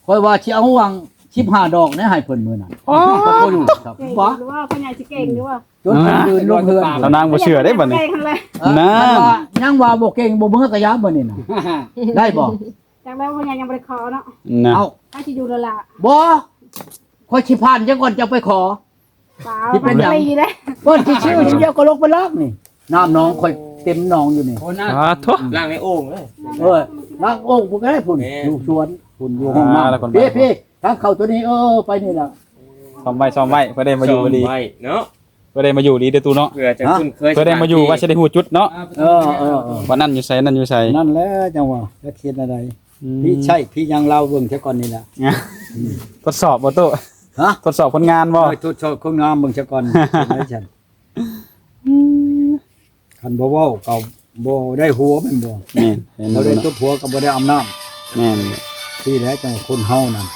ຂ້ອຍວ່າຊິເອົາຫວ່າງສິບຫ້າດອກນີ້ໃຫ້ເພິ່ນມື້ນັ້ນ. ອໍ ເພິ່ນບໍ່ຢູ່ ເກັ່ງ ບໍ່ ຫຼືວ່າພໍ່ໃຫຍ່ຊິເກັ່ງ ຫຼືວ່າ ຈົນເພິ່ນຢືນລົງເຮືອນ. ສາວນາງບໍ່ເຊື່ອເດ້ບັດນີ້. ເອີ ນະ ຄັນວ່າຍັງວ່າບໍ່ເກັ່ງ ບໍ່ເມືອກະຢ່າມື້ນີ້ນະ ໄດ້ບໍ່? ຈັກແລ້ວ ເພິ່ນຍັງບໍ່ໄດ້ຂໍເນາະ. ນະ ເອົ້າ ໃຜຊິຢູ່ແລ້ວລະ? ບໍ່ ຂ້ອຍຊິຜ່ານເຈົ້າກ່ອນ ເຈົ້າໄປຂໍ. ຊິເປັນຫຍັງ? ເພິ່ນຊິຊື້ ຊິເອົາກະໂຫຼກໄປລ້າງນີ້. ນ້ຳໜອງຂ້ອຍເຕັມໜອງຢູ່ນີ້. ໂອ້ ນ້ຳ ສາທຸ ລ້າງໃນໂອ່ງເລີຍ. ເອີ ລ້າງໂອ່ງພຸ້ນກໍໄດ້ພຸ້ນ. ແມ່ນ ຢູ່ສວນພຸ້ນ ຢູ່ຫ້ອງນ້ຳ. ອ່າ ເພ ເພ ທາງເຂົ້າຕົວນີ້. ເອີ ໄປນີ້ລະ ຊ້ອມໄວ້ ຊ້ອມໄວ້ ເພື່ອໄດ້ມາຢູ່ດີ ຊ້ອມໄວ້ເນາະ. ເພື່ອໄດ້ມາຢູ່ດີເດີຕູ້ເນາະ. ເພື່ອຈະຄຸ້ນເຄີຍ ເພື່ອໄດ້ມາຢູ່ ສະຖານທີ່ ວ່າຊິໄດ້ຮູ້ຈຸດເນາະ. ເອີ ເອີ ເອີ ວ່ານັ້ນຢູ່ໃສ ນັ້ນຢູ່ໃສ. ນັ້ນແຫຼະ ຈັ່ງວ່າ ຈັກເຮັດແນວໃດ. ອືມ ພີ່ໃຊ້ພີ່ຍັງລາວເບິ່ງຊະກ່ອນນີ້ລະ. ອືມ ທົດສອບບໍ່ຕູ້? ຮະ? ທົດສອບຜົນງານບໍ່? ເອີ ທົດສອບຄົນງາມເບິ່ງຊະກ່ອນ. ເປັນໄດຊັ້ນ? ອືມ ຄັນບໍ່ເວົ້າກໍບໍ່ໄດ້ຫົວແມ່ນບໍ່? ແມ່ນ ບໍ່ໄດ້ຕົບຫົວກໍບໍ່ໄດ້ອຳນາດ. ແມ່ນ ທີ່ແຫຼະ ຈັ່ງຄົນເຮົານັ້ນ.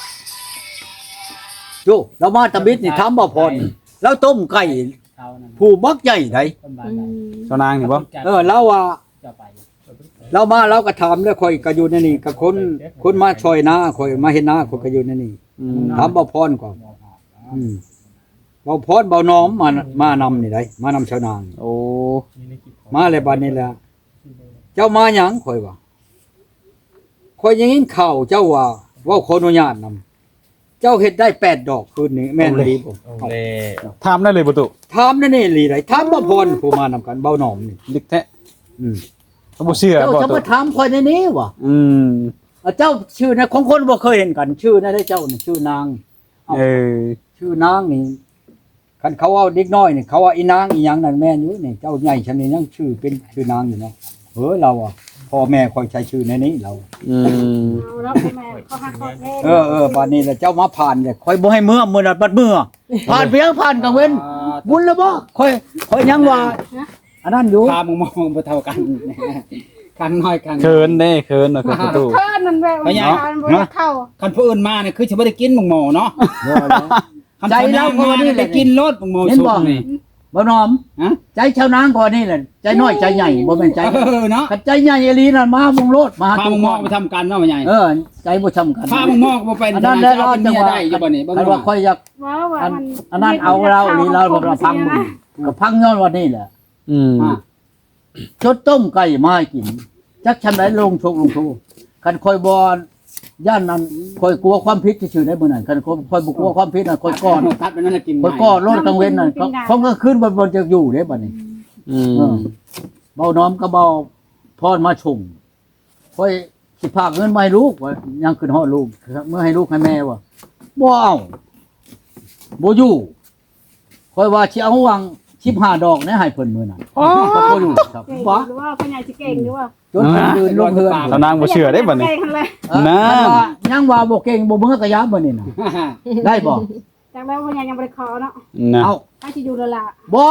ໂຈ້ ລາວມາຕະບິດນີ້ ຖາມບ່າວພອນ ລາວຕົ້ມໄກ່ຜູ້ບັກໃຫຍ່ໃດ໋. ອືມ ສາວນາງນີ້ບໍ່? ເອີ ລາວວ່າ ລາວມາ ລາວກໍຖາມແລ້ວ. ຂ້ອຍກໍຢູ່ໃນນີ້ ກັບຄົນ ຄົນມາຊ່ອຍນາ ຂ້ອຍມາເຮັດນາ ຂ້ອຍກໍຢູ່ໃນນີ້. ອືມ ຖາມບ່າວພອນກ່ອນ. ອືມ ບ່າວພອນ ບ່າວໜອມ ມາ ມານຳນີ້ໄດ໋ ມານຳຊາວນາງ. ໂອ້ ມາແລ້ວບັດນີ້ແຫຼະ. ເຈົ້າມາຫຍັງ? ຂ້ອຍວ່າ ຂ້ອຍໄດ້ຍິນຂ່າວເຈົ້າວ່າ ເວົ້າຂໍອະນຸຍາດນຳ ເຈົ້າເຮັດໄດ້ແປດດອກຄືນນີ້ ແມ່ນອີ່ຫຼີບໍ່? ໂອ້ ເອົາແລ້ວ ຖາມໄດ້ເລີຍບໍ່ຕູ້? ຖາມໄດ້ນີ້ອີ່ຫຼີໃດ໋. ຖາມບ່າວພອນ ຜູ້ມານຳກັນ ບ່າວໜອມນີ້ ລິກແທ້. ອືມ ເຂົາບໍ່ເຊື່ອບໍ່ຕູ້? ເຈົ້າຈະມາຖາມຂ້ອຍໃນນີ້ວ່າ ອືມ ເຈົ້າຊື່ນະ ຂອງຄົນບໍ່ເຄີຍເຫັນກັນ ຊື່ນະເຈົ້ານີ້ ຊື່ນາງ. ເອີ ເອົ້າ ເອີ ຊື່ນາງນີ້ ຄັນເຂົາເວົ້າເດັກນ້ອຍນີ້ ເຂົາວ່າອີນາງອີຫຍັງນັ້ນ ແມ່ນຢູ່ນີ້. ເຈົ້າໃຫຍ່ຊ່ຳນີ້ຍັງຊື່ເປັນຊື່ນາງຢູ່ເນາະ. ເອີ ລາວວ່າ ພໍ່ແມ່ຂ້ອຍໃຊ້ຊື່ແນວນີ້ ລາວ. ອືມ ເອົາລະ ພໍ່ແມ່ເຂົາຮັກເຂົາແພງ. ເອີ ເອີ ບາດນີ້ລະເຈົ້າມາຜ່ານເລີຍ ຂ້ອຍບໍ່ໃຫ້ເມືອ ມື້ນັ້ນບັດເມືອ. ຜ່ານໄປຫຍັງ? ຜ່ານກາງເວັນ. ບຸນລະບໍ່? ຂ້ອຍ ຂ້ອຍຍັງວ່າ ຮະ? ອັນນັ້ນຢູ່ ພາໝ່ອງໆບໍ່ເທົ່າກັນ ຂ້າງນ້ອຍຂ້າງ ເຂີນເດ້ ເຂີນນະ ຄືຕູ້ ເຂີນນັ້ນແຫຼະ ພະຍາຍາມບໍ່ໄດ້ເຂົ້າ. ຄັນຜູ້ອື່ນມານີ້ຄືຊິບໍ່ໄດ້ກິນໝາກໝໍເນາະ. ບໍ່ແລ້ວ ຄັນໃຈລາວກໍວ່ານີ້ແຫຼະ ໄດ້ກິນໂລດໝາກໝໍ ແມ່ນບໍ່? ສຸກນີ້ ບ່າວໜອມ ຮະ? ໃຈຊາວນາງກໍວ່ານີ້ແຫຼະ ໃຈນ້ອຍໃຈໃຫຍ່ ບໍ່ແມ່ນໃຈ ເອີ ເນາະ. ຄັນໃຈໃຫຍ່ອີ່ຫຼີນັ້ນ ມາໝ່ອງໂລດ ມາຫາ ພາໝາກໝໍບໍ່ຊ່ຳກັນເນາະ ພໍ່ໃຫຍ່. ເອີ ໃຈບໍ່ຊ່ຳກັນ ພາໝາກໝໍກໍບໍ່ໄປ. ອັນນັ້ນແຫຼະ ເຮົາເປັນເມຍໄດ້ຢູ່ບັດນີ້ ເບິ່ງ ຄັນວ່າຂ້ອຍຢາກ ອັນ ອັນນັ້ນເອົາລາວອີ່ຫຼີ ລາວບໍ່ຟັງ ກໍຟັງຍ້ອນວ່ານີ້ແຫຼະ. ອືມ ຈົນຕົ້ມໄກ່ມາໃຫ້ກິນ ຈັກຊ່ຳໃດ ລົງໂທດ ລົງໂທດ. ຄັນຂ້ອຍບໍ່ຢ້ານນັ້ນ ຂ້ອຍກົວຄວາມຜິດຊື່ໆໃດ໋ມື້ນັ້ນ. ຄັນຂ້ອຍ ຂ້ອຍບໍ່ກົວຄວາມຜິດນັ້ນ ຂ້ອຍກໍ ຂ້ອຍກໍໂລດກາງເວັນນັ້ນ ຂອງກາງຄືນບໍ່ ບໍ່ຈັກຢູ່ເດ້ບັດນີ້. ອືມ ເອີ ບ່າວໜອມກັບບ່າວພອນມາສົ່ງ ຂ້ອຍຊິພາເງິນມາໃຫ້ລູກ ວ່າຍັງຂຶ້ນຮອດລູກ ເມືອໃຫ້ລູກໃຫ້ແມ່ວ່າ ບໍ່ເອົາ ບໍ່ຢູ່. ຂ້ອຍວ່າຊິເອົາຫວ່າງສິບຫ້າດອກນີ້ໃຫ້ເພິ່ນມື້ນັ້ນ. ອໍ ກໍບໍ່ຢູ່ ເກັ່ງ ບໍ່ ຫຼືວ່າພໍ່ໃຫຍ່ຊິເກັ່ງ ຫຼືວ່າ ຈົນເພິ່ນຢືນລົງເຮືອນ. ສາວນາງບໍ່ເຊື່ອເດ້ບັດນີ້. ເອີ ນະ ຄັນວ່າຍັງວ່າບໍ່ເກັ່ງ ບໍ່ເມືອກະຢ່າມື້ນີ້ນະ ໄດ້ບໍ່? ຈັກແລ້ວ ພໍ່ໃຫຍ່ຍັງບໍ່ໄດ້ຂໍເນາະ. ນະ ເອົ້າ ໃຜຊິຢູ່ແລ້ວລະ? ບໍ່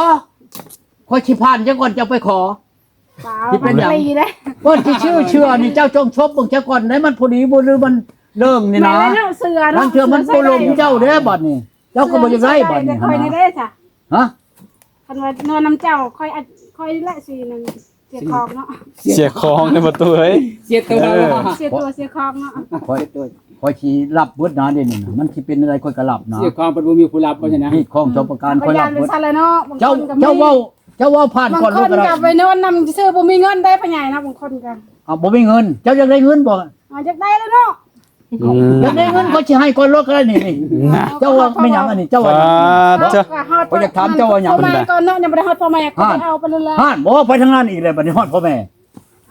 ຂ້ອຍຊິຜ່ານເຈົ້າກ່ອນ ເຈົ້າໄປຂໍ. ຊິເປັນຫຍັງ? ກ່ອນຊິຊື້ເຊື່ອນີ້ ເຈົ້າຈົ່ງຊົບເບິ່ງຊະກ່ອນ ໄດ້ມັນພໍດີບໍ່ ຫຼືມັນເລີງນີ້ນະ. ແມ່ນແລ້ວ ເຊື່ອເນາະ ລາງເທື່ອມັນບໍ່ລົງເຈົ້າເດ້ບັດນີ້ ເຈົ້າກໍບໍ່ຢາກໄດ້ບັດນີ້. ຂ້ອຍນີ້ເດ້ຊະ ຮະ? ຄັນວ່ານອນນຳເຈົ້າ ຂ້ອຍ ຂ້ອຍນີ້ແຫຼະຊິນັ້ນ ເສຍຂອງເນາະ. ເສຍຂອງເດ້ບໍ່ຕູ້ເອີຍ ເສຍຕົວ ເສຍຕົວເສຍຂອງເນາະ. ຂ້ອຍ ຂ້ອຍຊິຮັບເບິດນະ ດຽວນີ້ນະ ມັນຊິເປັນແນວໃດ ຂ້ອຍກໍຮັບນະ. ເສຍຂອງເພິ່ນບໍ່ມີຜູ້ຮັບ ເພາະສະນັ້ນ ຮີດຄອງສອບປະການ ຂ້ອຍຮັບເບິດ. ເຈົ້າ ເຈົ້າເວົ້າ ເຈົ້າເວົ້າຜ່ານກ່ອນລູກກໍໄດ້. ບາງຄົນກໍໄປນອນນຳຊື່ໆ ບໍ່ມີເງິນໄດ້ພໍ່ໃຫຍ່ນະ ບາງຄົນກໍ. ເອົ້າ ບໍ່ມີເງິນ ເຈົ້າຢາກໄດ້ເງິນບໍ່? ເອົາ ຢາກໄດ້ແລ້ວເນາະ. ອືມ ຢາກໄດ້ເງິນ ຂ້ອຍຊິໃຫ້ກ່ອນໂລດກໍໄດ້ນີ້. ນີ້ ເຈົ້າວ່າແມ່ນຫຍັງອັນນີ້ ເຈົ້າວ່າຫຍັງ? ຂ້ອຍຢາກຖາມເຈົ້າວ່າຫຍັງ? ພໍ່ແມ່ກ່ອນເນາະ ຍັງບໍ່ໄດ້ຮອດພໍ່ແມ່ ຂ້ອຍເອົາໄປແລ້ວ. ຫັ້ນ ບໍ່ ໄປທາງນັ້ນອີກແລ້ວ ບັດນີ້ຮອດພໍ່ແມ່.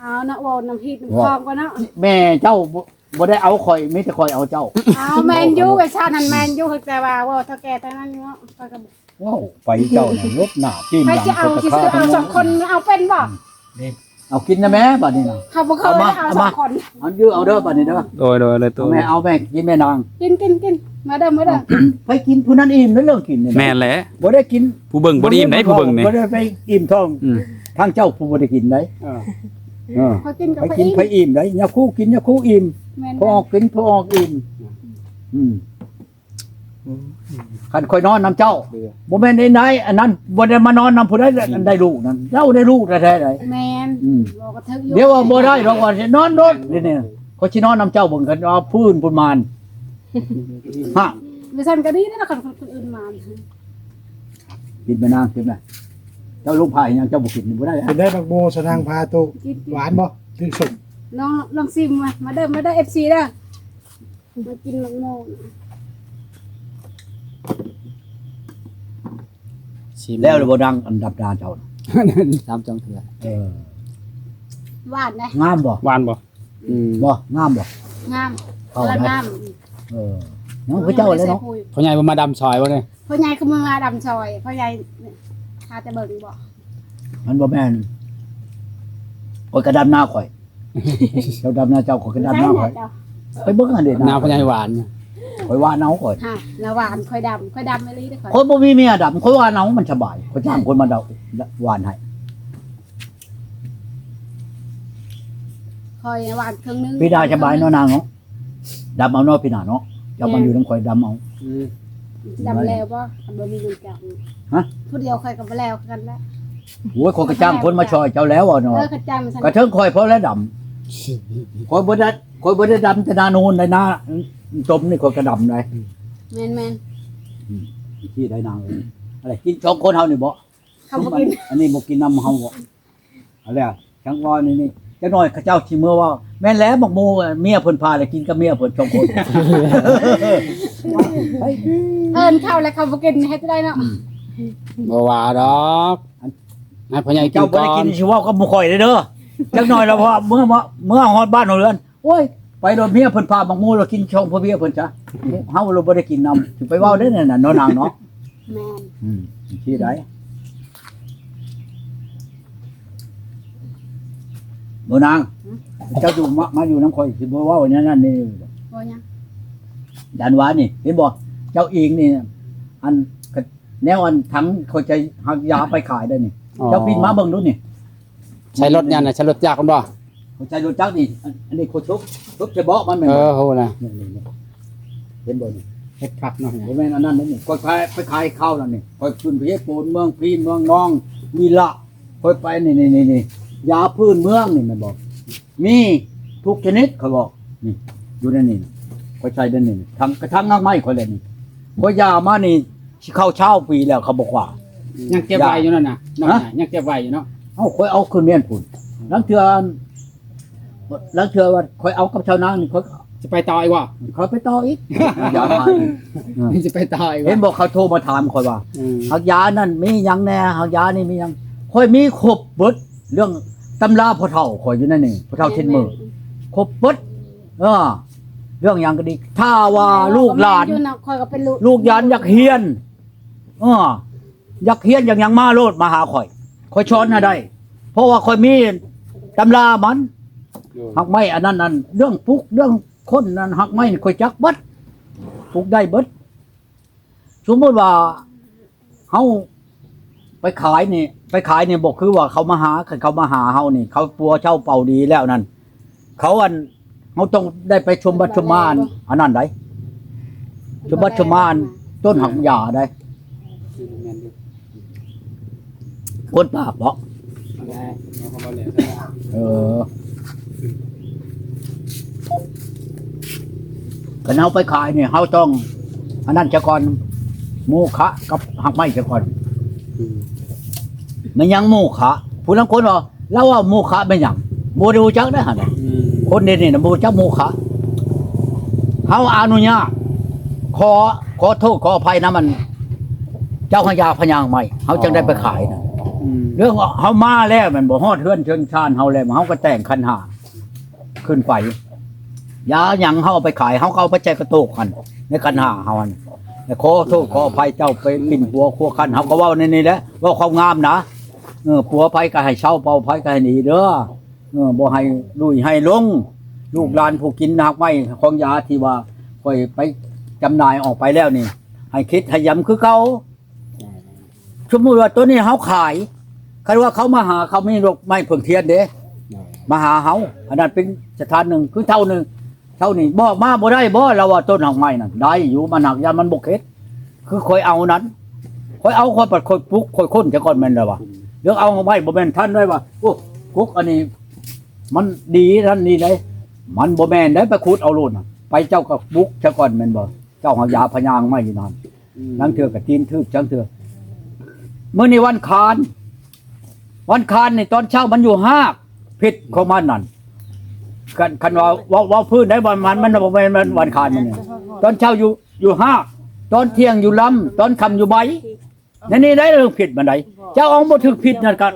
ເອົາເນາະ ເວົ້ານຳຮີດນຳຄອງກ່ອນເນາະ. ແມ່ເຈົ້າບໍ່ ບໍ່ໄດ້ເອົາຂ້ອຍ ມີແຕ່ຂ້ອຍເອົາເຈົ້າ. ເອົາ ແມ່ນຢູ່ ໄອ້ຊາດຫັ້ນແມ່ນຢູ່ ແຕ່ວ່າເວົ້າເຖົ້າແກ່ເທົ່ານັ້ນເນາະ ຂ້ອຍກໍ ເວົ້າໄປເຈົ້ານະ ລົບໜ້າຕີນຫຼັງ. ໃຜຊິເອົາ ຊິເອົາສອງຄົນ ເອົາເປັນບໍ່? ເອົາກິນນະແມ່ ບາດນີ້ນະ ເຮົາບໍ່ເຄີຍເອົາສອງຄົນ. ເອົາຢູ່ ເອົາເດີ ບາດນີ້ເດີ. ໂດຍ ໂດຍ ເລີຍຕູ້ ແມ່ເອົາ ແມ່ກິນແມ່ນາງ. ກິນ ກິນ ກິນ ມາເດີ ມາເດີ. ເອົາກິນ ໃຜກິນຜູ້ນັ້ນອີ່ມເດີ ເລື່ອງກິນນີ້. ແມ່ນແຫຼະ ບໍ່ໄດ້ກິນ ຜູ້ເບິ່ງບໍ່ໄດ້ອີ່ມໃດ໋ ຜູ້ເບິ່ງນີ້ ບໍ່ໄດ້ໄປອີ່ມທ້ອງ. ອືມ ທາງເຈົ້າຜູ້ບໍ່ໄດ້ກິນໃດ໋. ເອີ ເອີ ໃຜກິນໃຜອີ່ມໃດ໋ ຍາຄູກິນ ຍາຄູອີ່ມ. ແມ່ນ ຜູ້ອອກກິນ ຜູ້ອອກອີ່ມ. ອືມ ຄັນຂ້ອຍນອນນຳເຈົ້າ ບໍ່ແມ່ນໄດ້ ອັນນັ້ນ ບໍ່ໄດ້ມານອນນຳຜູ້ໃດ ອັນໄດ້ລູກນັ້ນ ເຈົ້າໄດ້ລູກແທ້ໆໃດ໋. ແມ່ນ ອືມ ບໍ່ກະເຖິກຢູ່. ດຽວວ່າບໍ່ໄດ້ດອກ ວ່າຊິນອນໂລດ ດຽວນີ້ ຂ້ອຍຊິນອນນຳເຈົ້າເບິ່ງ ຄັນວ່າຜູ້ອື່ນຜູ້ມານ ຮະ ບໍ່ຊັ້ນກໍດີແລ້ວ ຄັນຄົນອື່ນມາ ກິນແມ່ນາງ ກິນແມ່. ເຈົ້າລົງພາເຮັດຫຍັງ ເຈົ້າບໍ່ກິນນີ້ບໍ່ໄດ້. ກິນໄດ້ໝາກໂມ ສະນາງພາໂຕ. ກິນ ກິນ ຫວານບໍ່ ຫຼືສົ້ມ? ລອງ ລອງຊີມມາ ມາເດີ ມາເດີ ເອັຟຊີ ເດີ ມາກິນໝາກໂມ. ຊິມ ແລ້ວບໍ່ດັງອັນດັບດາເຈົ້ານະ? ສາມສອງເທື່ອ. ເອີ ຫວານເດ້. ງາມບໍ່? ຫວານບໍ່? ອືມ ບໍ່ ງາມບໍ່? ງາມ ເຂົ້າໄດ້ ງາມ. ເອີ ຍັງຄືເຈົ້າແຫຼະເນາະ. ພໍ່ໃຫຍ່ບໍ່ມາດຳຊອຍບໍ່ນີ້? ພໍ່ໃຫຍ່ຄືມາດຳຊອຍ ພໍ່ໃຫຍ່ ຖ້າແຕ່ເບິ່ງບໍ່? ມັນບໍ່ແມ່ນ ຂ້ອຍກໍດຳນາຂ້ອຍ ເຈົ້າດຳນາເຈົ້າ ຂ້ອຍກໍດຳນາຂ້ອຍ. ໄປເບິ່ງຫັ້ນເດ ນາພໍ່ໃຫຍ່ຫວານ ຂ້ອຍຫວານເອົາຂ້ອຍ. ຮະ ນາຫວານ ຂ້ອຍດຳ ຂ້ອຍດຳອີ່ຫຼີເດ້ຂ້ອຍ. ຂ້ອຍບໍ່ມີເມຍດຳ ຂ້ອຍຫວານເອົາ ມັນສະບາຍ ຂ້ອຍຈ້າງຄົນມາດຳ ຫວານໃຫ້. ຂ້ອຍຫວານເຄິ່ງໜຶ່ງ ປີໜ້າສະບາຍເນາະນາງເນາະ. ດຳເອົາເນາະ ປີໜ້າເນາະ ເຈົ້າມາຢູ່ນຳຂ້ອຍດຳເອົາ. ອືມ ດຳແລ້ວບໍ່? ຄັນບໍ່ມີເງິນຈ້າງ. ຮະ? ຜູ້ດຽວຂ້ອຍກໍບໍ່ແລ້ວຄືກັນແຫຼະ. ໂອ້ຍ ຂ້ອຍກໍຈ້າງຄົນມາຊ່ອຍເຈົ້າແລ້ວເນາະ. ເອີ ຄັນຈ້າງມັນ ກະເຖິງຂ້ອຍພໍແລ້ວດຳ. ຂ້ອຍບໍ່ໄດ້ ຂ້ອຍບໍ່ໄດ້ດຳແຕ່ນານູນໃດ ນາຕົມນີ້ຂ້ອຍກໍດຳໄດ໋. ແມ່ນໆ ອືມ ທີ່ໄດ້ນາງເອີຍ ອັນນີ້ກິນສອງຄົນເຮົານີ້ບໍ່? ເຂົາບໍ່ກິນ ອັນນີ້ບໍ່ກິນນຳເຮົາບໍ່? ເອົາແລ້ວ ຈັ່ງວ່ານີ້ ນີ້ ຈັກໜ້ອຍເຂົາເຈົ້າຊິເມືອວ່າ ແມ່ນແຫຼະ ໝາກໂມ ເມຍເພິ່ນພາແລ້ວ ກິນກັບເມຍເພິ່ນສອງຄົນ. ເອີ້ນເຂົາແລ້ວເຂົາບໍ່ກິນ ເຮັດຈັ່ງໃດເນາະ? ອືມ ບໍ່ວ່າດອກ ອັນ ໃຫ້ພໍ່ໃຫຍ່ກິນກ່ອນ. ເຈົ້າບໍ່ໄດ້ກິນ ຊິເວົ້າກັບໝູ່ຂ້ອຍເດີ ຈັກໜ້ອຍລະ ເພາະເມື່ອ ເມື່ອຮອດບ້ານຮອດເຮືອນ ໂອ້ຍ ໄປໂລດ ເມຍເພິ່ນພາໝາກໂມລະກິນຊ່ອງພວກເມຍເພິ່ນຊະ ເຮົາລະບໍ່ໄດ້ກິນນຳ ຊິໄປເວົ້າໄດ້ແນວນັ້ນເນາະນາງເນາະ. ແມ່ນ ອືມ ທີ່ໃດ ບໍ່ນາງ ຫືມ ເຈົ້າຢູ່ ມາ ມາຢູ່ນຳຂ້ອຍ ຊິບໍ່ເວົ້າແນວນັ້ນນີ້. ບໍ່ຫຍັງ ຢ້ານວ່ານີ້ ເຫັນບໍ່ ເຈົ້າອີງນີ້ ອັນ ແນວອັນຖັງ ຂ້ອຍຈະຫັກຢາໄປຂາຍໄດ້ນີ້. ອໍ ເຈົ້າປິ່ນມາເບິ່ງດູນີ້. ໃຊ້ລົດຫຍັງນະ? ໃຊ້ລົດຈັກພຸ້ນບໍ່? ຂ້ອຍໃຊ້ລົດຈັກນີ້ ອັນ ອັນນີ້ຂ້ອຍຊົກ ຊົກໃສ່ເບາະມັນແມ່ນບໍ່? ເອີ ຮູ້ລະ ນີ້ໆ ເຫັນບໍ່ນີ້? ເຮັດຄັກເນາະ ບໍ່ແມ່ນອັນນັ້ນເດ້ນີ້ ຂ້ອຍຂາຍ ໄປຂາຍເຂົ້ານັ້ນນີ້ ຂ້ອຍຂຶ້ນໄປເຮັດໂປນເມືອງພີນ ເມືອງນອງ ນີ້ລະ ຂ້ອຍໄປນີ້ໆ ຢາພື້ນເມືອງນີ້ແມ່ນບໍ່? ມີທຸກຊະນິດ ຂ້ອຍບອກ ນີ້ ຢູ່ໃນນີ້ ຂ້ອຍໃຊ້ໃນນີ້ ທັງກະທັງຮາກໄມ້ຂ້ອຍແຫຼະນີ້ ຂ້ອຍຢາມານີ້ ຊິເຂົ້າຊາວປີແລ້ວ ເຂົາບໍ່ກວ່າ. ຍັງເກັບໄວ້ຢູ່ນັ້ນນະ ຮະ? ຍັງເກັບໄວ້ຢູ່ເນາະ. ເອົ້າ ຂ້ອຍເອົາຂຶ້ນເຮືອນພຸ້ນ ລາງເທື່ອ ລາງເທື່ອວ່າຂ້ອຍເອົາກັບຊາວນານີ້ ຂ້ອຍຊິໄປຕໍ່ອີກບໍ່? ຂ້ອຍໄປຕໍ່ອີກ ຢາມາ ຊິໄປຕໍ່ອີກບໍ່? ເຫັນບໍ່ ເຂົາໂທມາຖາມຂ້ອຍວ່າ ອືມ ຮາກຢານັ້ນມີຫຍັງແດ່ ຮາກຢານີ້ມີຫຍັງ ຂ້ອຍມີຄົບເບິດ ເລື່ອງຕຳລາພໍ່ເຖົ້າຂ້ອຍຢູ່ໃນນີ້ ພໍ່ເຖົ້າທິດມື ແມ່ນໆ ຄົບເບິດ. ເອີ ເລື່ອງຫຍັງກໍດີ ຖ້າວ່າລູກຫຼານ ແມ່ນຢູ່ນະ ຂ້ອຍກໍເປັນລູກ ລູກຫຼານຢາກຮຽນ ເອີ ຢາກຮຽນຢາກຫຍັງມາໂລດ ມາຫາຂ້ອຍ ຂ້ອຍສອນໃຫ້ໄດ້ ເພາະວ່າຂ້ອຍມີຕຳລາມັນ. ໂດຍ ຮາກໄມ້ອັນນັ້ນ ອັນເລື່ອງປູກ ເລື່ອງຄົ້ນນັ້ນ ຮາກໄມ້ຂ້ອຍຈັກເບິດ ປູກໄດ້ເບິດ. ສົມມຸດວ່າເຮົາໄປຂາຍນີ້ ໄປຂາຍນີ້ບໍ່ຄືວ່າເຂົາມາຫາ ຄັນເຂົາມາຫາເຮົານີ້ ເຂົາປົວເຊົາເປົ່າດີແລ້ວນັ້ນ ເຂົາອັນ ເຮົາຕ້ອງໄດ້ໄປຊົມບັດຊົມມາອັນ ອັນນັ້ນໃດ໋ ຊົມບັດຊົມມາອັນ ຕົ້ນຮາກຢາໃດ໋ ແມ່ນຢູ່ ຄົນປາກເບາະ ເອີ ຄັນເຮົາໄປຂາຍນີ້ ເຮົາຕ້ອງອັນນັ້ນຊະກ່ອນ ໂມຄະກັບຮາກໄມ້ຊະກ່ອນ. ອືມ ແມ່ນຫຍັງໂມຄະ? ຜູ້ລາງຄົນວ່າ ລາວເວົ້າໂມຄະແມ່ນຫຍັງ? ບໍ່ໄດ້ຮູ້ຈັກເດ້ຫັ້ນນະ ອືມ ຄົນດຽວນີ້ນະ ບໍ່ຮູ້ຈັກໂມຄະ. ເຮົາອະນຸຍາດ ຂໍ ຂໍໂທດຂໍອະໄພນຳອັນ ເຈົ້າພະຍາພະຍາໄມ້ ເຮົາຈັ່ງໄດ້ໄປຂາຍນະ. ອືມ ເລື່ອງເຮົາມາແລ້ວແມ່ນບໍ່ ຮອດເຮືອນເທິງຊານເຮົາແລ້ວ ເຮົາກໍແຕ່ງຂັນຫ້າຂຶ້ນໄປ ຢາຫຍັງເຮົາເອົາໄປຂາຍ ເຮົາກໍເອົາໄປໃສ່ກະໂຕກຫັ້ນ ໃນຂັນຫ້າເຮົາຫັ້ນ ແລະ ຂໍໂທດຂໍອະໄພເຈົ້າໄປປິ່ນຫົວຄົວຄັນ ເຮົາກໍເວົ້າໃນນີ້ແຫຼະ ເວົ້າຄວາມງາມນະ. ເອີ ຜົວໃຜກໍໃຫ້ເຊົາ ເປົ່າໃຜກໍໃຫ້ໜີເດີ. ເອີ ບໍ່ໃຫ້ລຸຍໃຫ້ລົງ ລູກຫຼານຜູ້ກິນຮາກໄມ້ຂອງຢາທີ່ວ່າຂ້ອຍໄປຈຳໜ່າຍອອກໄປແລ້ວນີ້ ໃຫ້ຄິດໃຫ້ຢຳຄືເກົ່າ. ສົມມຸດວ່າໂຕນີ້ເຮົາຂາຍ ຄັນວ່າເຂົາມາຫາ ເຂົາມີດອກໄມ້ເຜິ້ງທຽນເດ້ ມາຫາເຮົາ ອັນນັ້ນເປັນສະຖານໜຶ່ງ ຄືເທົ່າໜຶ່ງ ເທົ່ານີ້ບອກມາບໍ່ໄດ້ບໍ່? ລາວວ່າຕົ້ນຮາກໄມ້ນັ້ນໄດ້ຢູ່ ມັນຫາກຢ່າມັນບໍ່ເຂັດ ຄືຂ້ອຍເອົານັ້ນ ຂ້ອຍເອົາ ຂ້ອຍປັດ ຂ້ອຍປຸກ ຂ້ອຍຄົ້ນຊະກ່ອນແມ່ນແລ້ວວ່າ ເລື່ອງເອົາຮາກໄມ້ບໍ່ແມ່ນທັນໄດ້ວ່າ ໂອ້ ກົກອັນນີ້ມັນດີນັ້ນນີ້ໃດ໋ ມັນບໍ່ແມ່ນໄດ໋ ໄປຂຸດເອົາໂລດນະ ໄປ ไปเจ้าก็บุกซะก่อนแม่นบ่ เจ้าหายาพญางมาอยู่นั่น อืม ลางเทื่อก็ตีนทืบ ลางเทื่อ มื้อนี้วันคาน วันคานนี่ตอนเช้ามันอยู่ฮาก ผิดของมันนั่น คัน คันว่าเว้า เว้าพื้นได้ มัน มัน มันบ่แม่นวัน วันคานมันนี่ ตอนเช้าอยู่ อยู่ฮาก ตอนเที่ยงอยู่ลำ ตอนค่ำอยู่ใบ นั่นนี่ได้เรื่องผิดมันได เจ้าเอาบ่ถืกผิดนั่นก็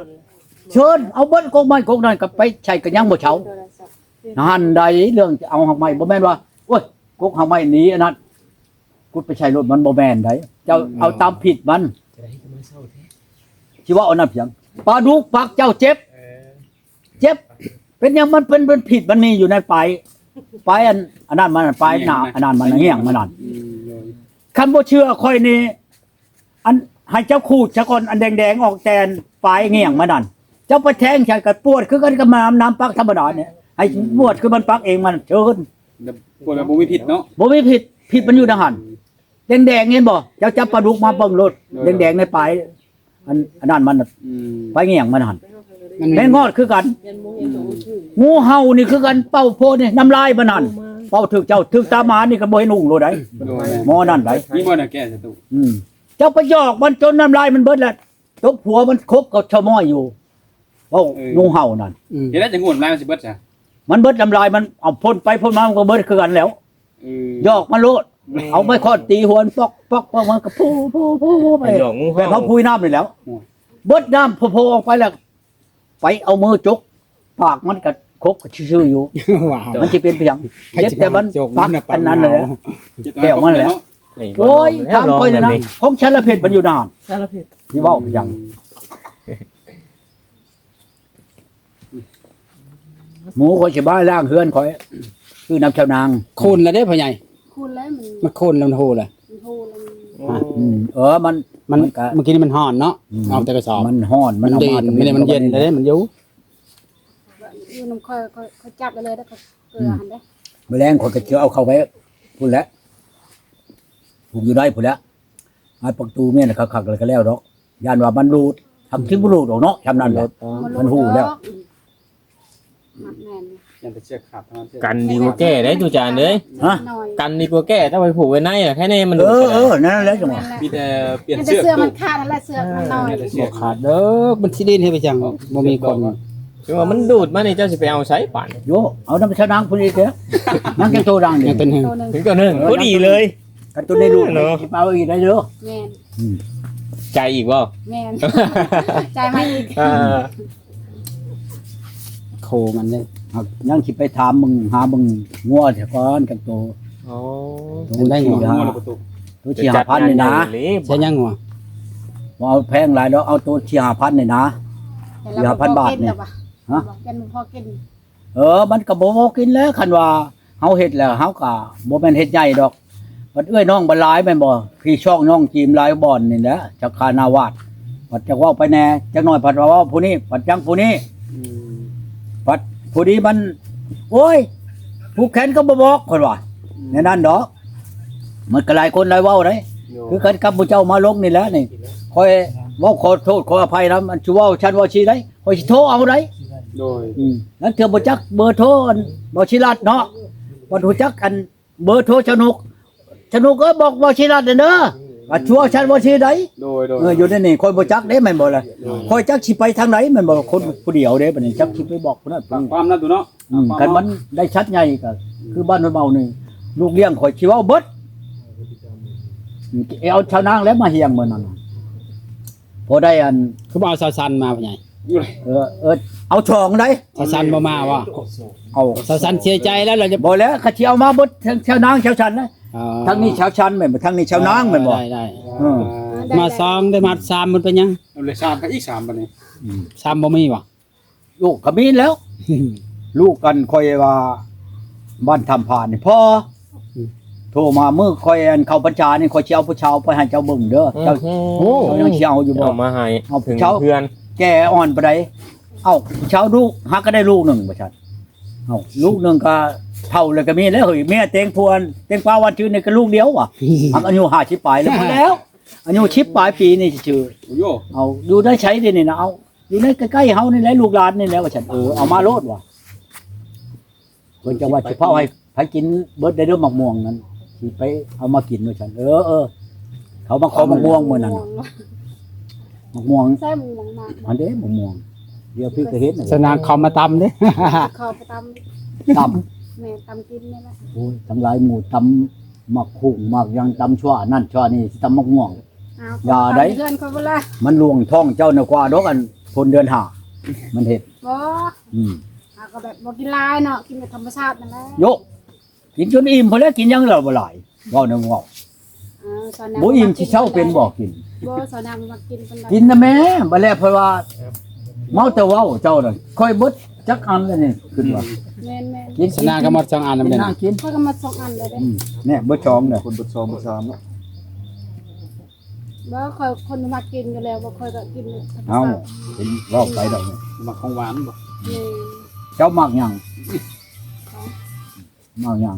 เชิญเอาเบิดกกไม้กกนั่นก็ไปใช้ก็ยังบ่เช้า หั้นใดเรื่องจะเอาหากไม้ บ่แม่นว่า โอ๊ย กกหากไม้หนีอันนั้น กุดไปใช้รถ มันบ่แม่นได เจ้า อืม เอาตามผิดมัน สิเว้าอันนั้นเพียง ปลาดุกปักเจ้าเจ็บ เจ็บ เป็นหยังมันเป็น เป็นผิด มันมีอยู่ในปลาย ปลายอัน อันนั้นมัน ปลายหน้า อันนั้นมัน เงี้ยงมันนั่น อืม คันบ่เชื่อข้อยนี่ อันให้เจ้าขูดซะก่อน อันแดงๆ ออกแต่ปลายเงี้ยงมันนั่น เจ้าไปแทงใส่ก็ปวดคือกันกับน้ำ น้ำปักธรรมดาเนี่ย ให้ปวดคือมันปักเองมัน เชิญ ปวดแบบบ่มีผิดเนาะ บ่มีผิด ผิดมันอยู่ในหั่น แดงๆ เห็นบ่ เจ้าจับปลาดุกมาเบิ่งโลด โดย แดงๆ ในปลาย อัน อันนั้นมันน่ะ อืม ปลายเงี้ยงมันหั่น มันมี แมงงอดคือกัน งูเห่านี่คือกัน เป่าโพดนี่ น้ำลายมันหั่น เป่าถืกเจ้า ถืกตาหมานี่ก็บ่เห็นหุงโลดได โดย หมอนั่นได มีบ่น่ะแก้ศัตรู อืม เจ้าไปหยอกมันจนน้ำลายมันเบิดแล้ว ตบหัวมันคกกับชาวม้อยอยู่ เว้า เออ งูเห่านั่น อืม เฮ็ดได้จังงวดลายมันสิเบิดซะ มันเบิดน้ำลายมัน เอาพ่นไปพ่นมามันก็เบิดคือกันแล้ว เออ หยอกมันโลด อืม เอาไม้ค้อนตีหัวมันปอก ปอก ปอก มันก็พู พู พู พูไป ไปหยอกงูเห่า แบบเขาพุยน้ำนี่แหล้ว อืม เบิดน้ำโพๆ ออกไปแล้ว ไปเอามือจก ปากมันก็คกก็ซื่อๆ อยู่ ว้าว มันสิเป็นเพียง ใครสิ เจ็บแต่มัน จก ปัก มันน่ะ อันนั้นเลย ปาก แก้วมันแหละ เนาะ โอ้ย ถามข้อยเลยนะ ของฉันละเผ็ดมันอยู่นาน สารพิษ ที่เว้าเพียง หมูข้อยสิบ้าล้างเฮือนข้อย คือน้ำชาวนาง โคนละเด้พ่อใหญ่ โคนแล้วมัน มันโคนแล้วมันโหแล้ว มันโหแล้วมัน อืม เออ มัน มัน มันก็ เมื่อกี้นี้มันฮ้อนเนาะ อืม เอาแต่กระสอบ มันฮ้อน มัน มัน เอามา เด่น แต่ มัน มันเย็น มัน เลย มันอยู่ อยู่นำข้อย ข้อย ข้อยจับไปเลยเด้อ ข้อยเกลือหั่นเด้อ มื้อแลงข้อยก็สิเอาเข้าไปพุ้นแหละ ผูกอยู่ได้พุ้นแหละ อัดประตูเมียนคักๆ แล้วก็แล้วดอก ย่านว่ามันหลุด ทำสิบ่หลุดดอกเนาะ ทำนั่นแหละ มันฮู้แล้ว มัดแน่น ยันแต่เชือกขาดเท่านั้น กันดีกว่าแก้ได้ตุจานเด้ย ฮะ น้อย กันดีกว่าแก้ ถ้าไปผูกไว้ในน่ะ แค่นี้มันหลุด เออ ไปแล้ว เออ นั่นแหละจังหวะ มีแต่เปลี่ยน มีแต่ เชือก เสื้อมันขาดนั่นแหละ เสื้อมันน้อย เออ บ่ขาดเด้อ มันสิเด่นให้ไปจัง บ่มีคน ถึงว่ามันดูดมานี่ เจ้าสิไปเอาไสปาน โย เอานำชาวนางพุ้นอีกเด้อ นางจังโตดังนี่ ยังเป็นหนึ่ง ตัวหนึ่ง ถึงตัวหนึ่ง เออ พอดีเลย กันตัวนี้ลูก เนาะ สิไปเอาอีกได้เด้อ แม่น อืม จ่ายอีกบ่ แม่น จ่ายมาอีก เออ โคมันเด้ เอา ยังสิไปถามมึง หามึงงัวเสียก่อนกันโต อ๋อ โต มันได้งัว สี่ห้า งัวแล้วประตู โตสี่ห้าพันนี่นะ ใช้ยังงัว บ่เอาแพงหลายดอก เอาโตสี่ห้าพันนี่นะ แต่เรา สี่ห้าพันบาทนี่ บ่กินหรอกวะ ฮะ บ่กิน บ่พอกิน เออ มันก็บ่พอกินแล้ว คันว่าเฮาเฮ็ดแล้ว เฮาก็บ่แม่นเฮ็ดใหญ่ดอก บัดเอื้อยน้องบัดหลายแม่นบ่ พี่ช่องน้องจีมหลายบ่อนนี่แหละ จักคานาวาด บัดจักเว้าไปแหน่ จักหน่อยพัดว่าเว้าผู้นี้ พัดจังผู้นี้ อืม พัดผู้นี้มัน โอ้ย ผูกแขนก็บ่บอก เพิ่นว่า อืม แนวนั้นดอก มันก็หลายคนหลายเว้าเด้ โดย คือกันกับหมู่เจ้ามาลงนี่แหละนี่ ข้อยเว้าขอโทษขออภัยนำ อันสิเว้าชั้นเว้าชี้ได้ ข้อยสิโทรเอาได้ โดย อืม ลางเทื่อบ่จักเบอร์โทรอันบ่าวศิรัตน์เนาะ บ่ฮู้จักอันเบอร์โทรชาวนุก ชาวนุกเอ้ย บอกบ่าวศิรัตน์แหน่เด้อ ว่าสิเว้าชั้นเว้าชี้ได้ โดย โดย เออ อยู่ในนี่ข้อยบ่จักเด้แม่นบ่ล่ะ โดย ข้อยจักสิไปทางใดแม่นบ่ คนผู้เดียวเด้ บัดนี้จักสิไปบอกผู้นั้นผู้นี้ ความนั้นตัวเนาะ อืม คันมันได้ชัดใหญ่ก็คือบ้านห้วยเมานี่ ลูกเลี้ยงข้อยสิเว้าเบิด อืม เอาชาวนางแล้วมาเฮียงมื้อนั้น พอได้อัน คือบ่เอาสาวสันมาพ่อใหญ่ เออ เออ เอาสองได้ สาวสันบ่มาบ่ เอา สาวสันเสียใจแล้ว เราจะ บ่แล้ว เขาสิเอามาเบิด ทั้งชาวนางชาวสันนะ อ๋อ ทั้งนี้ชาวสันแม่นบ่ ทั้งนี้ชาวนางแม่นบ่ ได้ ได้ เออ ได้ มาสอง ได้มาสาม มันเป็นหยัง เอาเลยสามไปอีกสามบัดนี้ อืม สามบ่มีบ่ ลูกก็มีแล้ว ลูกกันข้อยว่า บ้านถ้ำผานี่ พ่อ อืม โทรมา มื้อข้อยอันเข้าพรรษานี่ ข้อยสิเอาผู้สาวไปให้เจ้าเบิ่งเด้อ เจ้า อือหือ โอ้ เจ้ายังสิเอาอยู่บ่ เอามาให้ เอาผู้สาว ถึงเฮือน แก่อ่อนปานใด เอ้า ผู้สาวลูก หากก็ได้ลูกหนึ่ง ว่าซั่น เอ้า ลูกหนึ่งก็เฒ่าแล้วก็มีแล้วเฮ้ย เมียเต็งพวน เต็งฟ้าวันชื่นนี่ก็ลูกเดียวว่ะ หากอายุห้าสิบปลายแล้ว หมดแล้ว อายุสิบปลายปีนี่ซื่อๆ โอ้โย เอา อยู่ในไสเดี๋ยวนี้นะ เอา อยู่ในใกล้ๆเฮานี่แหละ ลูกหลานนี่แหละ ว่าซั่น เออ เอามาโลดว่ะ เพิ่นจังว่าสิเผาให้ไผ ໃຜກິນເບິດໄດ້ເດີ້ໝາກມ່ວງນັ້ນ ຊິໄປເອົາມາກິນວ່າຊັ້ນ. ເອີ ເອີ ເຂົາມາຂໍໝາກມ່ວງມື້ນັ້ນ ໝາກມ່ວງ ໃສ່ໝາກມ່ວງມາກ ອັນເດ້ໝາກມ່ວງ ດຽວພີ່ກໍເຫັນ ສະນາງເຂົ້າມາຕຳເດ້ ເຂົ້າໄປຕຳ ຕຳ ແມ່ນ ຕຳກິນນີ້ແຫຼະ. ໂອ້ຍ ທັງຫຼາຍໝູ່ຕຳໝາກຫຸ່ງໝາກຫຍັງ ຕຳຊົ່ວນັ້ນຊົ່ວນີ້ ຊິຕຳໝາກມ່ວງ ອ້າວ ຢ່າໄດ໋ ເຮືອນຂ້ອຍພຸ້ນລະ ມັນລວງທ້ອງເຈົ້ານະກວ່າດອກ ອັນພົ້ນເດືອນຫ້າ ມັນເຮັດ ບໍ່ ອືມ ເຮົາກໍແບບບໍ່ກິນຫຼາຍເນາະ ກິນແບບທຳມະຊາດນັ້ນແຫຼະ ໂຍ ກິນຈົນອີ່ມພຸ້ນແຫຼະ ກິນຫຍັງແລ້ວບໍ່ຫຼາຍ ເວົ້າແນວເວົ້າ ເອີ ບໍ່ອີ່ມຊິເຊົາເປັນບໍ່ກິນ ບໍ່ ສາວນາງບໍ່ມັກກິນປານໃດ ກິນນະແມ່ ບັດແລ້ວເພິ່ນວ່າເມົາແຕ່ເວົ້າເຈົ້ານັ້ນ ຂ້ອຍເບິດຈັກອັນແລ້ວນີ້ ຂຶ້ນວ່າ ແມ່ນໆ ກິນ ສາວນາງກໍໝົດສອງອັນແລ້ວ ກິນ ນາງກິນ ຂ້ອຍກໍໝົດສອງອັນແລ້ວເດ້ ອືມ ແນ່ ເບິດສອງເດ້ ຄົນເບິດສອງເບິດສາມເນາະ ບໍ່ ຂ້ອຍຄົນມັກກິນຢູ່ແລ້ວ ບໍ່ ຂ້ອຍກໍກິນທຳມະຊາດ ເອົ້າ ເປັນເວົ້າໄປດອກ ມັກຂອງຫວານບໍ່ ແມ່ນ ເຈົ້າມັກຫຍັງ ມັກຫຍັງ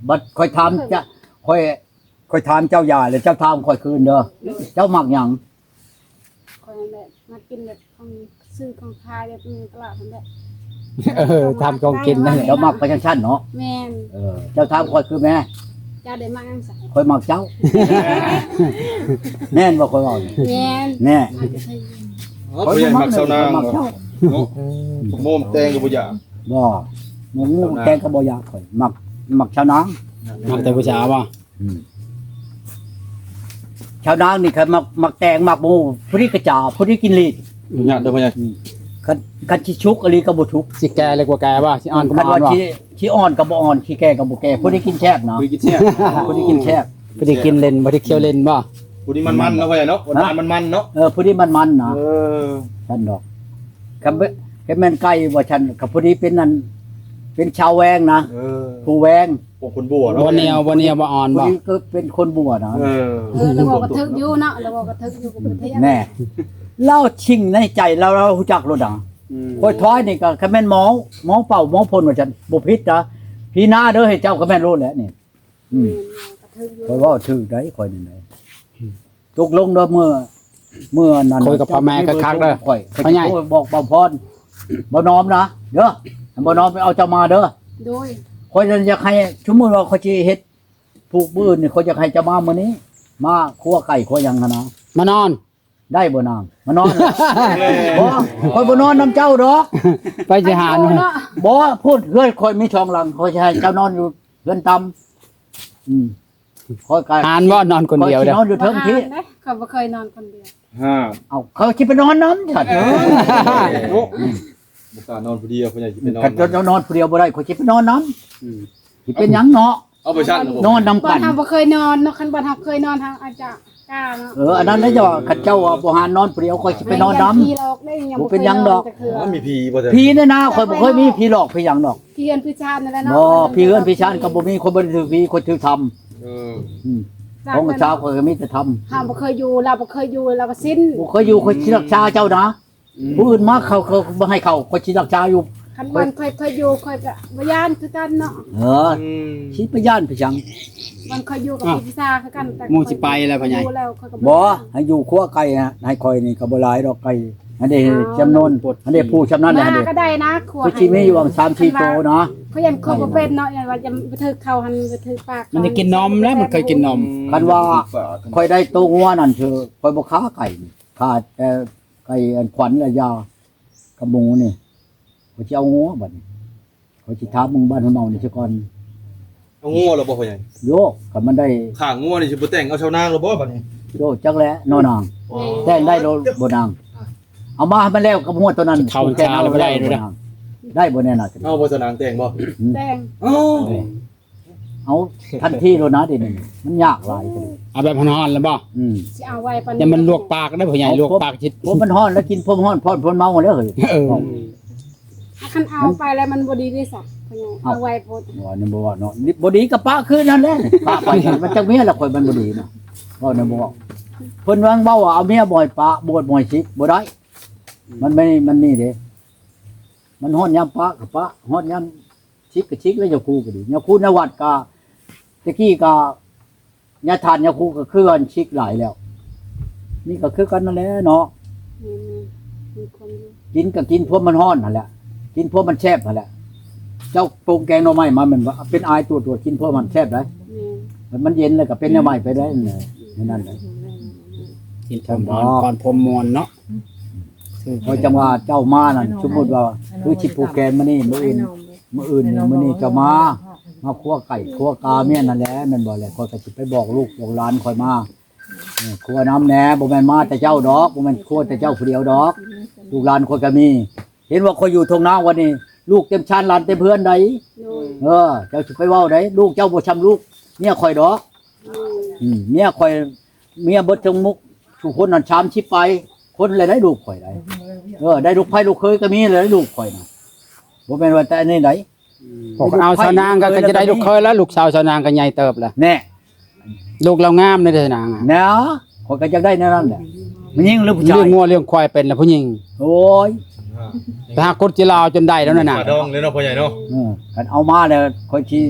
ບັດຂ້ອຍຖາມຈະ ຂ້ອຍ ຂ້ອຍຖາມເຈົ້າຢ່າ ແລ້ວເຈົ້າຖາມຂ້ອຍຄືນເດີ ເຈົ້າມັກຫຍັງ ຂ້ອຍແບບມັກກິນແບບຂອງຊື້ຂອງຂາຍແບບຢູ່ຕະຫຼາດຫັ້ນແຫຼະ ເອີ ຖາມຂອງກິນນັ້ນແຫຼະ ເຈົ້າມັກໄປຈັ່ງຊັ້ນເນາະ ແມ່ນ ເອີ ເຈົ້າຖາມຂ້ອຍຄືແມ່ ເຈົ້າໄດ້ມັກຫຍັງຊະ ຂ້ອຍມັກເຈົ້າ ແມ່ນບໍ່ຂ້ອຍເວົ້ານີ້ ແມ່ນ ແນ່ ມັກຈະໃສ່ ເອີ ຂ້ອຍບໍ່ມັກຊາວນາງ ເນາະ ເອີ ໝາກໂມມແຕງກໍບໍ່ຢາກ ບໍ່ ໝາກໂມມແຕງກໍບໍ່ຢາກ ຂ້ອຍມັກ ມັກຊາວນາງ ມັກແຕ່ຜູ້ສາວບໍ່ ອືມ ຊາວນາງນີ້ຄັນມັກ ມັກແຕງມັກໝູ່ ຜູ້ນີ້ກະຈາ ຜູ້ນີ້ກິນລີດ ຍາກເດີພໍ່ໃຫຍ່ ອືມ ຄັນ ຄັນຊິສຸກອີ່ຫຼີກໍບໍ່ສຸກ ຊິແກ່ເລີຍບໍ່ແກ່ບໍ່ ຊິອ່ອນກໍບໍ່ອ່ອນບໍ່ ຊິ ຊິອ່ອນກໍບໍ່ອ່ອນ ຊິແກ່ກໍບໍ່ແກ່ ຜູ້ນີ້ກິນແຊບນະ ຜູ້ນີ້ກິນແຊບ ຜູ້ນີ້ກິນແຊບ ຜູ້ນີ້ກິນເຫຼັ້ນ ຜູ້ນີ້ຄຽວເຫຼັ້ນບໍ່ ຜູ້ນີ້ມັນໆເນາະພໍ່ໃຫຍ່ເນາະ ຫວານໆມັນໆເນາະ ເອີ ຜູ້ນີ້ມັນໆນະ ເອີ ຊັ້ນດອກ ຄັນ ຄັນແມ່ນໄກ່ວ່າຊັ້ນ ກໍຜູ້ນີ້ເປັນອັນ ເປັນຊາວແວງນະ ເອີ ຜູ້ແວງ ພວກຄົນບົວເນາະ ບໍ່ໜຽວ ບໍ່ໜຽວ ບໍ່ອ່ອນບໍ່ ຜູ້ນີ້ກໍເປັນຄົນບົວນະ ເອີ ເອີ ລາວເວົ້າກໍຖືກຢູ່ເນາະ ລາວເວົ້າກໍຖືກຢູ່ ກໍບໍ່ໄດ້ ແນ່ ລາວສິ່ງໃນໃຈລາວ ລາວຮູ້ຈັກໂລດນະ ອືມ ຂ້ອຍຖອຍນີ້ກໍຄັນແມ່ນໝໍ ໝໍເປົ່າ ໝໍພົ່ນວ່າຊັ້ນ ບໍ່ຜິດນະ ພີໜ້າເດີ ໃຫ້ເຈົ້າກໍແມ່ນໂລດແຫຼະນີ້ ອືມ ແມ່ນ ກໍຖືກຢູ່ ຂ້ອຍເວົ້າຖືກໄດ໋ ຂ້ອຍນີ້ໄດ໋ ຕົກລົງເດີ ເມື່ອ ເມື່ອນັ້ນ ຄຸຍກັບພໍ່ແມ່ຄັກໆເດີ ຂ້ອຍ ຂ້ອຍຊິໂທບອກບ່າວພອນ ບ່າວນອມນະເດີ ບ່າວນອມໄປເອົາເຈົ້າມາເດີ ໂດຍ ຂ້ອຍນັ້ນຢາກໃຫ້ ສົມມຸດວ່າຂ້ອຍຊິເຮັດ ຜູກມື້ອື່ນນີ້ ຂ້ອຍຢາກໃຫ້ເຈົ້າມາມື້ນີ້ ມາຄົວໄກ່ຄົວຫຍັງຫັ້ນນະ ມານອນ ໄດ້ບໍ່ນາງ ມານອນ ບໍ່ ຂ້ອຍບໍ່ນອນນຳເຈົ້າດອກ ໄປຊິຫາ ເນາະ ບໍ່ ພຸ້ນເຮືອນຂ້ອຍມີສອງຫຼັງ ຂ້ອຍຊິໃຫ້ເຈົ້ານອນຢູ່ເຮືອນຕ່ຳ ອືມ ຂ້ອຍກໍ ຫານບໍ່ ນອນຄົນດຽວເດີ ຂ້ອຍຊິນອນຢູ່ເທິງພີ້ ບໍ່ຫານເດ້ ຂ້ອຍບໍ່ເຄີຍນອນຄົນດຽວ ຫາ ເອົ້າ ຂ້ອຍຊິໄປນອນນຳຊັ້ນ ໂອ້ ບໍ່ກ້ານອນຜູ້ດຽວ ພໍ່ໃຫຍ່ຊິໄປນອນ ຄັນເຈົ້ານອນຜູ້ດຽວບໍ່ໄດ້ ຂ້ອຍຊິໄປນອນນຳ ອືມ ຊິເປັນຫຍັງເນາະ ເອົາໄປຊັ້ນ ນອນນຳກັນ ບ້ານເຮົາບໍ່ເຄີຍນອນເນາະ ຄັນບ້ານເຮົາເຄີຍນອນ ເຮົາອາດຈະກ້າເນາະ ເອີ ອັນນັ້ນແຫຼະ ເຈົ້າ ຄັນເຈົ້າວ່າບໍ່ຫານນອນຜູ້ດຽວ ຂ້ອຍຊິໄປນອນນຳ ບໍ່ເປັນຫຍັງດອກ ອໍ ມີຜີບໍ່ ຜີແນ່ນາ ຂ້ອຍບໍ່ເຄີຍມີຜີຫຼອກຜີຫຍັງດອກ ຜີເຮືອນຜີຊານນັ້ນແຫຼະເນາະ ບໍ່ ຜີເຮືອນຜີຊານກໍບໍ່ມີ ຂ້ອຍບໍ່ໄດ້ຖືຜີ ຂ້ອຍຖືທຳ ເອີ ອືມ ຂອງຊາວຂ້ອຍກໍມີແຕ່ທຳ ເຮົາບໍ່ເຄີຍຢູ່ ລາວບໍ່ເຄີຍຢູ່ ລາວກໍຊິນ ບໍ່ເຄີຍຢູ່ ຂ້ອຍຊິຮັກສາເຈົ້ານະ ອືມ ຜູ້ອື່ນມາເຂົ້າ ເຂົາບໍ່ໃຫ້ເຂົ້າ ຂ້ອຍຊິຮັກສາຢູ່ ຄັນບ່ອນຂ້ອຍ ຂ້ອຍຢູ່ ຂ້ອຍກໍບໍ່ຢ້ານຄືກັນເນາະ ເອີ ອືມ ຊິໄປຢ້ານໄປຫຍັງ ມັນຂ້ອຍຢູ່ກັບ ອ້າວ ພິຊາຄືກັນ ແຕ່ໝູ່ຊິໄປແລ້ວ ພໍ່ໃຫຍ່ ຢູ່ແລ້ວຂ້ອຍກໍບໍ່ ບໍ່ ໃຫ້ຢູ່ຄົວໄກ່ ໃຫ້ຂ້ອຍນີ້ກໍບໍ່ຫຼາຍດອກໄກ່ ອັນນີ້ ອ້າວ ຈຳນວນ ອັນນີ້ຜູ້ຊຳນານ ມາ ອັນນີ້ ກໍໄດ້ນະ ຄົວ ຄືຊິມີຢູ່ຫວ່າງສາມສີ່ໂຕນະ ຂ້ອຍຢ້ານຄົວບໍ່ເປັນເນາະ ຢ້ານວ່າຈະໄປຖືກເຂົາຫັ້ນ ໄປຖືກປາກ ມັນໄດ້ກິນນົມແລ້ວ ມັນເຄີຍກິນນົມ ຄັນວ່າຂ້ອຍໄດ້ໂຕງົວນັ້ນ ຄືຂ້ອຍບໍ່ຂ້າໄກ່ ຂ້າແຕ່ ໄກ່ອັນຂວັນລະຢາກັບໝູນີ້ ຂ້ອຍຊິເອົາງົວບັດນີ້ ຂ້ອຍຊິຖາມເບິ່ງບ້ານຫົວເມົານີ້ຊະກ່ອນ ເອົາງົວແລ້ວບໍ່ພໍ່ໃຫຍ່ ໂຍ ຄັນມັນໄດ້ຂ້າງົວນີ້ຊິບໍ່ແຕ່ງເອົາຊາວນາງແລ້ວບໍ່ບັດນີ້ ໂຍ ຈັກແຫຼະເນາະນາງ ອໍ ແຕ່ງໄດ້ໂລດບໍ່ນາງ ເອົາມາໃຫ້ມັນແລ້ວກັບງົວໂຕນັ້ນ ເຂົາ ຜູ້ແກ່ເອົາບໍ່ໄດ້ ເອົາບໍ່ໄດ້ເດີ ໄດ້ບໍ່ແນ່ນະ ເອົາບໍ່ຊາວນາງແຕ່ງບໍ່ ອືມ ແຕ່ງ ເອົາ ເອົາທັນທີໂລດນະ ດຽວນີ້ມັນຍາກຫຼາຍ ເອົາແບບຮ້ອນໆແລ້ວບໍ່ ອືມ ຊິເອົາໄວປານນີ້ ຢ່າມັນລວກປາກເດີພໍ່ໃຫຍ່ ລວກປາກຊິ ພວກມັນຮ້ອນແລ້ວກິນພວມຮ້ອນ ພອນ ພອນເມົາແລ້ວເຮີ້ຍ ເອີ ອືມ ຄັນເອົາໄປແລ້ວມັນບໍ່ດີເດ້ຊະ ເອົາໄວ້ໂພດ ວ່ານີ້ບໍ່ວ່າເນາະ ບໍ່ດີກໍປະຄືນັ້ນແຫຼະ ປະໄປ ມັນຈັກເມຍລະຂ້ອຍມັນບໍ່ດີນະ ເວົ້າແນວບໍ່ເວົ້າ ເພິ່ນຫວັງເວົ້າວ່າເອົາເມຍບໍ່ໃຫ້ປະ ບວດບໍ່ໃຫ້ສິກ ບໍ່ໄດ້ ມັນມີ ມັນມີເດ້ ມັນຮອດຍາມປະກໍປະ ຮອດຍາມ ຊິກກໍຊິກແລ້ວ ຍາຄູກໍດີ ຍາຄູໃນວັດກໍ ແຕ່ກີ້ກໍ ຍາທານຍາຄູກໍຄືອັນຊິກຫຼາຍແລ້ວ ນີ້ກໍຄືກັນນັ້ນແຫຼະເນາະ ແມ່ນໆ ມີຄວາມຢູ່ ກິນກໍກິນພວມມັນຮ້ອນຫັ້ນແຫຼະ ກິນພວມມັນແຊບຫັ້ນແຫຼະ ເຈົ້າໄປ ປຸງແກງໜໍ່ໄມ້ມາ ແມ່ນວ່າເປັນອາຍຕົວໆ ກິນພວກມັນແຊບໄດ໋. ແມ່ນ ມັນເຢັນແລ້ວກໍເປັນແນວໃໝ່ໄປໄດ້ ແນວນັ້ນແຫຼະ. ກິນພວກມັນ ກ່ອນພວກມ່ວນເນາະ. ຂ້ອຍຈັ່ງວ່າເຈົ້າມານັ້ນ ສົມມຸດວ່າຄືຊິຜູກແຂນມື້ນີ້ ມື້ອື່ນ ມື້ອື່ນນີ້ ມື້ນີ້ເຈົ້າມາ ມາຄົວໄກ່ຄົວກາເມຍນັ້ນແຫຼະ ແມ່ນບໍ່ແຫຼະ? ຂ້ອຍກໍຊິໄປບອກລູກບອກຫຼານຂ້ອຍມາ ເອີ ຄົວນຳແດ່ ບໍ່ແມ່ນມາແຕ່ເຈົ້າດອກ ບໍ່ແມ່ນຄົວແຕ່ເຈົ້າຜູ້ດຽວດອກ ລູກຫຼານຂ້ອຍກໍມີ. ເຫັນວ່າຂ້ອຍຢູ່ທົ່ງນາວັນນີ້ ລູກເຕັມຊານຫຼານເຕັມເຮືອນໃດ໋. ໂດຍ ເອີ ເຈົ້າຊິໄປເວົ້າໃດ໋ ລູກເຈົ້າບໍ່ຊ່ຳລູກເມຍຂ້ອຍດອກ. ໂດຍ ອືມ ເມຍຂ້ອຍ ເມຍເບິດທັງໝົດທຸກຄົນນັ້ນ ສາມສິບປາຍຄົນແລ້ວໄດ໋ ລູກຂ້ອຍໄດ໋. ເອີ ໄດ້ລູກໃພ້ລູກເຂີຍກໍມີແລ້ວ ລູກຂ້ອຍນະ ບໍ່ແມ່ນວ່າແຕ່ອັນນີ້ໃດ໋. ອືມ ພວກເອົາສາວນາງກໍ ກໍຈະໄດ້ລູກເຂີຍແລ້ວ ລູກສາວສາວນາງກໍໃຫຍ່ເຕີບແລ້ວ. ແນ່ ລູກລາວງາມເດ້ນາງ ແນ່ ຂ້ອຍກໍຢາກໄດ້ແນວນັ້ນແຫຼະ. ແມ່ຍິງຫຼືຜູ້ຊາຍ? ລ້ຽງງົວລ້ຽງຄວາຍເປັນລະຜູ້ຍິງ. ໂອ້ຍ ອ່າ ໄປຫາຂຸດຈີລາເອົາຈົນໄດ້ແລ້ວນະນາງ. ປາດອງເລີຍເນາະ ພໍ່ໃຫຍ່ເນາະ. ເອີ ຄັນເອົາມາແລ້ວຂ້ອຍຊິ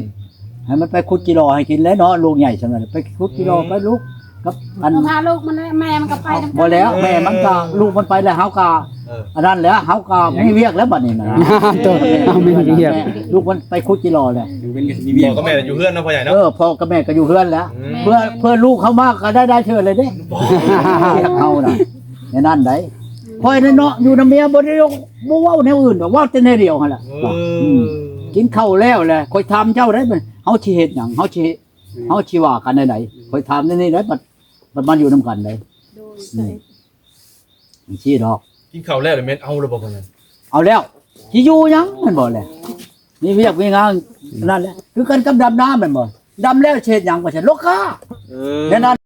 ໃຫ້ມັນໄປຂຸດຈີລາໃຫ້ກິນແຫຼະເນາະ ລູກໃຫຍ່ສ່ຳນັ້ນ ໄປຂຸດຈີລາ ອືມ ໄປລູກ ກັບອັນ ເອົາພາລູກມັນ ແມ່ມັນກໍໄປນຳກັນ. ບໍ່ແລ້ວ ແມ່ມັນກໍ ລູກມັນໄປແລ້ວ ເຮົາກໍ ເອີ ອັນນັ້ນແຫຼະ ເຮົາກໍມີວຽກແລ້ວບັດນີ້ນະ. ໂຕ ເຮົາມີວຽກ ລູກມັນໄປຂຸດຈີລາແລ້ວ. ພໍ່ກັບແມ່ຢູ່ເຮືອນເນາະ ພໍ່ໃຫຍ່ເນາະ. ເອີ ພໍ່ກັບແມ່ກໍຢູ່ເຮືອນແລ້ວ. ອືມ ເພື່ອ ເພື່ອລູກເຮົາມາກໍໄດ້ ໄດ້ເທື່ອເລີຍເດ້ ວຽກເຮົານະ ແນວນັ້ນໃດ໋. ຂ້ອຍນັ້ນເນາະ ຢູ່ນຳເມຍບໍ່ໄດ້ ບໍ່ເວົ້າແນວອື່ນດອກ ເວົ້າແຕ່ແນວດຽວຫັ້ນແຫຼະ. ເອີ ອືມ ກິນເຂົ້າແລ້ວແຫຼະ ຂ້ອຍຖາມເຈົ້າໄດ໋ ເຮົາຊິເຮັດຫຍັງ ເຮົາຊິ ເຮົາຊິວ່າກັນແນວໃດ? ຂ້ອຍຖາມແນວນີ້ໄດ໋ ບັດ ບັດມາຢູ່ນຳກັນໄດ໋. ໂດຍ ອືມ ຈັ່ງຊີ້ດອກ. ກິນເຂົ້າແລ້ວແມ່ນເອົາແລ້ວບໍ່? ເອົາແລ້ວ ຊິຢູ່ຫຍັງແມ່ນບໍ່ແຫຼະ? ມີວຽກມີງານນັ້ນແຫຼະ ຄືກັນກັບດຳນາແມ່ນບໍ່? ດຳແລ້ວຊິເຮັດຫຍັງ? ວ່າຊັ້ນ ລົກຄ້າ. ເອີ ແນວນັ້ນ.